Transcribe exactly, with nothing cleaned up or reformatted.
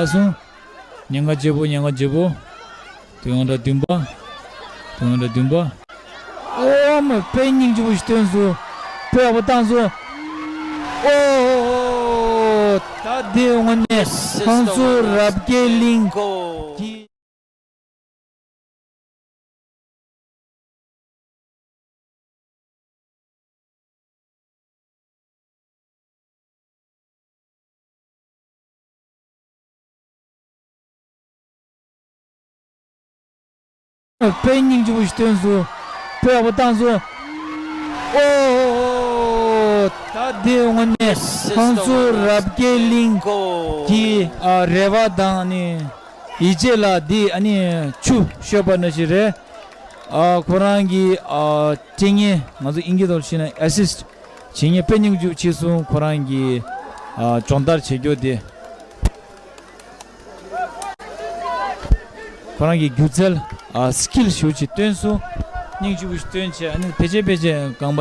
ད་སོང་། ཉེན་ཁ་ཆེ་པོ། ཉེན་ཁ་ཆེ་པོ། དུས་ཡང་གྲངས་བདུན་པ། དུས་ཡང་གྲངས་བདུན་པ། ཨོ་མ། དཔེ་སྙིང་རྗེ་པོ་ཞིག་བཏོན་སོང་། དཔེ་ཡག་པོ་བཏང་སོང་། ཨོ། ད་དེ་དངོས་གནས་ཁོང་ཚོ་རབ་རྒྱས་གླིང་གི། དཔེ་སྙིང་རྗེ་པོ་ཞིག་བཏོན་སོང་། དཔེ་ཡག་པོ་བཏང་སོང་། ཨོ། ད་དེ་དངོས་གནས་ཁོང་ཚོ་རབ་རྒྱས་གླིང་གི་ཨ་རེ་བ་དང་ནི་ཡིད་ཆེས་ལ་འདི་ཨ་ནི་ཆུ་བཤོས་པ་ནང་བཞིན་རེད། ཨ་ཁོ་རང་གི་ཨ་སྐྱེས་ངན། ང་ཚོ་ཨིན་སྐད་ཐོག་ཕྱིན་ན་ཨེ་སིསི་ཊི་བྱེད་མཁན། དཔེ་སྙིང་རྗེ་པོ་བྱས་སོང་། ཁོ་རང་གི་ཨ་སྦྱོང་བརྡར་བྱེད་རྒྱུ་དེ། ཁོ་རང་གི་སྒྱུ་རྩལ་ཨ་སི་ཀིལ་ཞེ་པོ་ཅིག་བཏོན་སོང་། སྙིང་རྗེ་པོ་ཞིག་བཏོན་བྱས། ཨ་ནི་ཕལ་ཆེར་ཕལ་ཆེར་རྐང་པ་